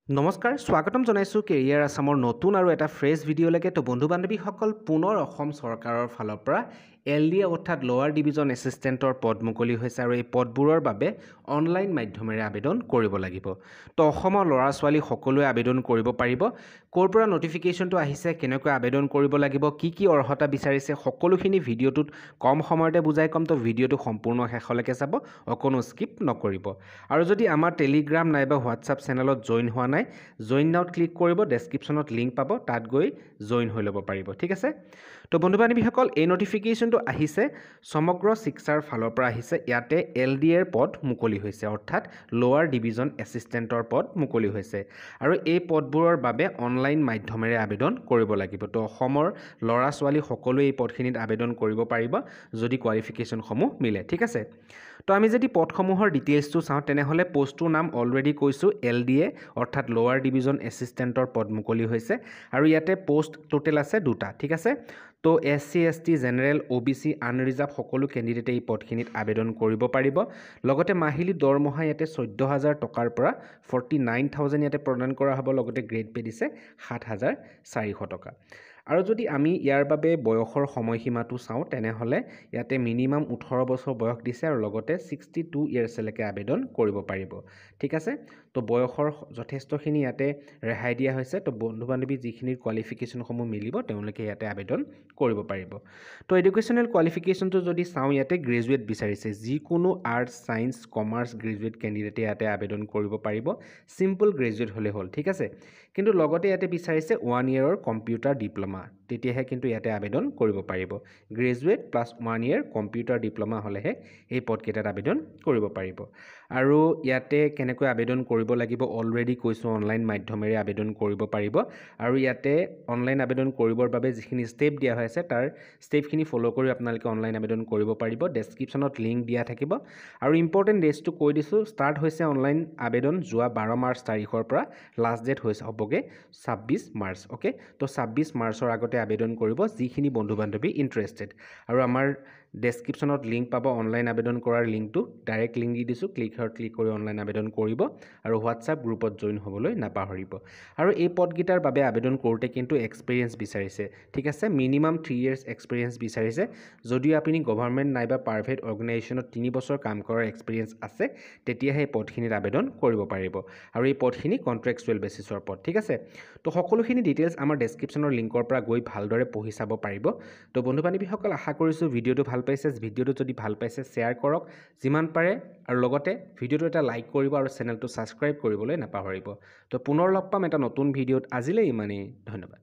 নমস্কাৰ, স্বাগতম জনাইছোঁ কেৰিয়াৰ আছামৰ নতুন আৰু এটা ফ্ৰেছ ভিডিঅ'লৈকে। তো বন্ধু বান্ধৱীসকল, পুনৰ অসম চৰকাৰৰ ফালৰ পৰা এলডিএ অৰ্থাৎ লৱাৰ ডিভিজন এছিষ্টেণ্টৰ পদ মুকলি হৈছে আৰু এই পদবোৰৰ বাবে অনলাইন মাধ্যমেৰে আবেদন কৰিব লাগিব। তো অসমৰ ল'ৰা ছোৱালী সকলোৱে আবেদন কৰিব পাৰিব। ক'ৰ পৰা নটিফিকেশ্যনটো আহিছে, কেনেকৈ আবেদন কৰিব লাগিব, কি কি অৰ্হতা বিচাৰিছে, সকলোখিনি ভিডিঅ'টোত কম সময়তে বুজাই ক'ম। তো ভিডিঅ'টো সম্পূৰ্ণ শেষলৈকে চাব, অকণো স্কিপ নকৰিব। আৰু যদি আমাৰ টেলিগ্ৰাম নাইবা হোৱাটছআপ চেনেলত জইন হোৱা নাই, জইন নাওত ক্লিক কৰিব, ডেছক্ৰিপশ্যনত লিংক পাব, তাত গৈ জইন হৈ ল'ব পাৰিব। ঠিক আছে। তো বন্ধু বান্ধৱীসকল, এই নটিফিকেশ্যনটো আহিছে সমগ্ৰ শিক্ষাৰ ফালৰ পৰা আহিছে। ইয়াতে এলডিএৰ পদ মুকলি হৈছে, অৰ্থাৎ লৱাৰ ডিভিজন এছিষ্টেণ্টৰ পদ মুকলি হৈছে আৰু এই পদবোৰৰ বাবে অনলাইন মাধ্যমেৰে আবেদন কৰিব লাগিব। তো অসমৰ ল'ৰা ছোৱালী সকলোৱে এই পদখিনিত আবেদন কৰিব পাৰিব যদি কোৱালিফিকেশ্যনসমূহ মিলে। ঠিক আছে। তো আমি যদি পদসমূহৰ ডিটেইলছটো চাওঁ, তেনেহ'লে পষ্টটোৰ নাম অলৰেডি কৈছোঁ, এলডিএ অৰ্থাৎ লৱাৰ ডিভিজন এছিষ্টেণ্টৰ পদ মুকলি হৈছে আৰু ইয়াতে পষ্ট টোটেল আছে দুটা। ঠিক আছে। তো SC, ST, general, OBC, unreserved সকলো কেণ্ডিডেটে এই পদখিনিত আবেদন কৰিব পাৰিব। লগতে মাহিলী দৰমহা ইয়াতে 14,000 টকাৰ পৰা 49,000 ইয়াতে প্ৰদান কৰা হ'ব। লগতে গ্ৰেড পে' দিছে 7,400 টকা। আৰু যদি আমি ইয়াৰ বাবে বয়সৰ সময়সীমাটো চাওঁ, তেনেহ'লে ইয়াতে মিনিমাম 18 বছৰ বয়স দিছে আৰু লগতে 62 ইয়েৰ্ছলৈকে আবেদন কৰিব পাৰিব। ঠিক আছে। তো বয়সৰ যথেষ্টখিনি ইয়াতে ৰেহাই দিয়া হৈছে। তো বন্ধু বান্ধৱী যিখিনিৰ কোৱালিফিকেশ্যনসমূহ মিলিব, তেওঁলোকে ইয়াতে আবেদন কৰিব পাৰিব। তো এডুকেশ্যনেল কোৱালিফিকেশ্যনটো যদি চাওঁ, ইয়াতে গ্ৰেজুৱেট বিচাৰিছে। যিকোনো আৰ্টছ, ছায়েন্স, কমাৰ্চ গ্ৰেজুৱেট কেণ্ডিডেটে ইয়াতে আবেদন কৰিব পাৰিব, চিম্পল গ্ৰেজুৱেট হ'লে হ'ল। ঠিক আছে। কিন্তু লগতে ইয়াতে বিচাৰিছে 1 ইয়েৰৰ কম্পিউটাৰ ডিপ্ল'মা, তেতিয়াহে কিন্তু ইয়াতে আবেদন কৰিব পাৰিব। Graduate plus 1 year computer diploma হ'লেহে এই পদকেইটাত আবেদন কৰিব পাৰিব। আৰু ইয়াতে কেনেকৈ আবেদন কৰিব লাগিব অলৰেডি কৈছোঁ, অনলাইন মাধ্যমেৰে আবেদন কৰিব পাৰিব। আৰু ইয়াতে অনলাইন আবেদন কৰিবৰ বাবে যিখিনি ষ্টেপ দিয়া হৈ আছে, তাৰ ষ্টেপখিনি ফ'ল' কৰি আপোনালোকে অনলাইন আবেদন কৰিব পাৰিব। ডেছক্ৰিপশ্যনত লিংক দিয়া থাকিব। আৰু ইম্পৰ্টেণ্ট ডেটছটো কৈ দিছোঁ, ষ্টাৰ্ট হৈছে অনলাইন আবেদন যোৱা 12 মাৰ্চ তাৰিখৰ পৰা, লাষ্ট ডেট হৈছে হ'বগৈ 26 মাৰ্চ। অ'কে, তো 26 মাৰ্চৰ আগতে আবেদন কৰিব যিখিনি বন্ধু বান্ধৱী ইণ্টাৰেষ্টেড। আৰু আমাৰ ডেছক্ৰিপশ্যনত লিংক পাব, অনলাইন আবেদন কৰাৰ লিংকটো, ডাইৰেক্ট লিংক দি দিছোঁ, ক্লিক হেয়াৰত ক্লিক কৰি অনলাইন আবেদন কৰিব আৰু হোৱাটছআপ গ্ৰুপত জইন হ'বলৈ নাপাহৰিব। আৰু এই পদকেইটাৰ বাবে আবেদন কৰোঁতে কিন্তু এক্সপিৰিয়েঞ্চ বিচাৰিছে। ঠিক আছে, মিনিমাম 3 ইয়েৰ্ছ এক্সপিৰিয়েঞ্চ বিচাৰিছে। যদিও আপুনি গভৰ্ণমেণ্ট নাইবা প্ৰাইভেট অৰ্গেনাইজেশ্যনত 3 বছৰ কাম কৰাৰ এক্সপিৰিয়েঞ্চ আছে, তেতিয়াহে এই পদখিনিত আবেদন কৰিব পাৰিব। আৰু এই পদখিনি কণ্ট্ৰেকচুৱেল বেচিছৰ পদ। ঠিক আছে। তো সকলোখিনি ডিটেইলছ আমাৰ ডেছক্ৰিপশ্যনৰ লিংকৰ পৰা গৈ ভালদৰে পঢ়ি চাব পাৰিব। তো বন্ধু বান্ধৱীসকল, আশা কৰিছোঁ ভিডিঅ'টো ভাল পাইছে। ভিডিঅ'টো যদি ভাল পাইছে, শ্বেয়াৰ কৰক যিমান পাৰে আৰু লগতে ভিডিঅ'টো এটা লাইক কৰিব আৰু চেনেলটো ছাবস্ক্ৰাইব কৰিবলৈ নাপাহৰিব। তো পুনৰ লগ পাম এটা নতুন ভিডিঅ'ত, আজিলৈ ইমানেই, ধন্যবাদ।